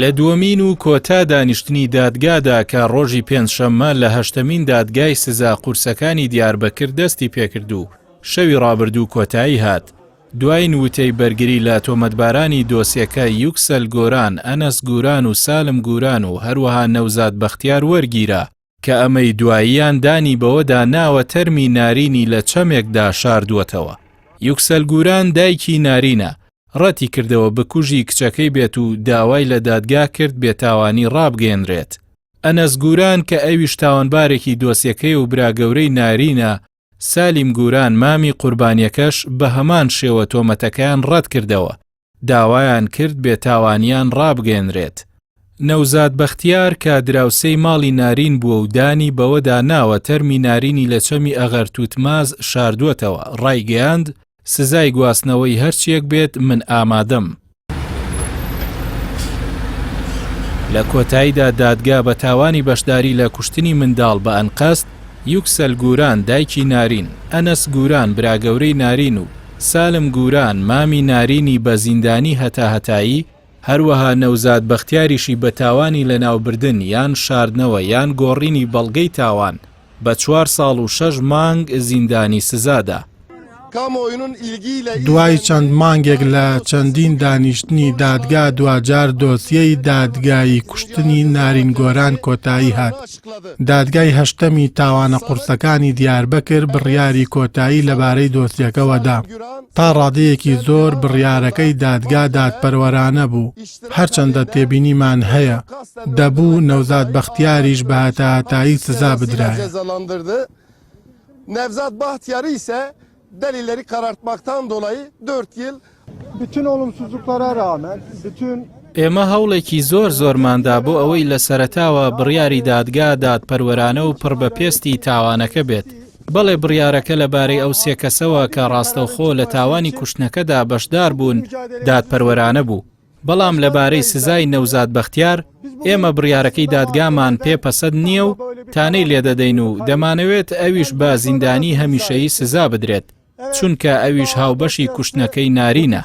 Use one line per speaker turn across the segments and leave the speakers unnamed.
لە دووەمین و کۆتا دانیشتنی دادگادا کە ڕۆژی پێنجشەممە لە هەشتەمین دادگای سزا قورسەکانی دیاربەکر دەستی پێکرد و شەوی ڕابردوو کۆتایی هات، دواین وتەی بەرگری لە تۆمەتبارانی دۆسیەکە یوکسەل گۆران، ئەنەس گوران و سالم گوران و هەروەها نەوزاد بەختیار وەرگیرا، کە ئەمەی دواییان دانی بەوەدا ناوە تەرمی نارینی لە چەمێکدا شاردووەتەوە. یوکسەل گوران دایکی نارینە، ڕەتیکردەوە بکوژی کچەکەی بێت و داوای لە دادگا کرد بێتاوانی ڕابگەیەنرێت. ئەنەس گوران کە ئەویش تاوانبارێکی دۆسیەکەی و برا گەورەی نارینە، سالیم گوران مامی قوربانیەکەش بە هەمان شێوە تۆمەتەکەیان ڕەتکردەوە، داوایان کرد بێتاوانیان ڕابگەیەنرێت. نەوزاد بەختیار کە دراوسێی ماڵی نارین بووە و دانی بەوەدا ناوە تەرمی نارینی لە چەمی ئەغەرتوتماز شاردووەتەوە، ڕایگەیاند، سزای گواستنەوەی هەرچییەک بێت من ئامادەم. لە کۆتاییدا دادگا بە تاوانی بەشداری لە کوشتنی منداڵ بە ئەنقەست، یوکسەل گوران دایکی نارین، ئەنەس گوران برا گەورەی نارین و سالم گوران مامی نارینی بە زیندانی هەتاهەتایی، هەروەها نەوزاد بەختیاریشی بە تاوانی لەناوبردن یان شاردنەوە یان گۆڕینی بەڵگەی تاوان بە چوار ساڵ و شەش مانگ زیندانی سزادا.
دوای چەند مانگێک لە چەندین دانیشتنی دادگا دواجار دۆسیەی دادگایی کوشتنی نارین گۆران کۆتایی هات. دادگای هەشتەمی تاوانە قورسەکانی دیاربەکر بڕیاری کۆتایی لەبارەی دۆسیەکەوە دا. تا ڕادەیەکی زۆر بڕیارەکەی دادگا دادپەروەرانە بوو، هەرچەندە تێبینیمان هەیە، دەبوو نەوزاد بەختیاریش بە هەتاهەتایی سزا بدرایە.
Nevzat Bahtiyar'ı ise delilleri karartmaktan dolayı 4 yıl
Bütün olumsuzluklara rağmen, bütün
ئێمە هەوڵێکی زۆر زۆرماندا بۆ ئەوەی لە سەرەتاوە بڕیاری دادگا دادپەروەرانە و پڕ بە پێستی تاوانەکە بێت. بەڵێ بڕیارەکە لەبارەی ئەو سێ کەسەوە کە ڕاستەوخۆ لە تاوانی کوشتنەکەدا بەشدار بوون دادپەروەرانە بوو. بەڵام لەبارەی سزای نەوزاد بەختیار، ئێمە بڕیارەکەی دادگامان پێ پەسەند نییە و تانەی لێدەدەین و دەمانەوێت ئەویش بە زیندانی هەمیشەیی سزا بدرێت، چونکە ئەویش هاوبەشی کوشتنەکەی نارینە.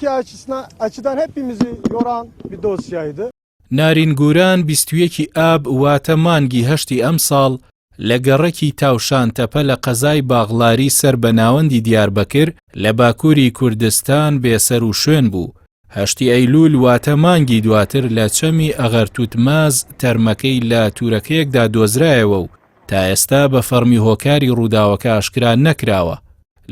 نارین گوران 21 ی ئاب واتە مانگی هەشتی ئەمساڵ لە گەڕەکی تاوشان تەپە لە قەزای باغڵاری سەر بە ناوەندی دیاربەکر لە باکووری کوردستان بێسەروشوێن بوو، هەشتی ئەیلوول واتە مانگی دواتر لە چەمی ئەغەرتوتماز تەرمەکەی لە تورەکەیەکدا دۆزرایەوە و تا ئێستا بە فەڕمی هۆکاری ڕووداوەکە ئاشکرا نەکراوە.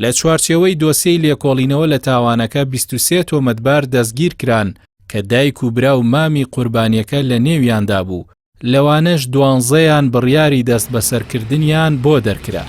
لە چوارچێوەی دۆسیەی لێکۆڵینەوە لە تاوانەکە 23 تۆمەتبار دەستگیرکران کە دایک و برا و مامی قوربانیەکە لە نێویاندا بوو، لەوانەش دوانزەیان بڕیاری دەستبەسەرکردنیان بۆ دەرکرا.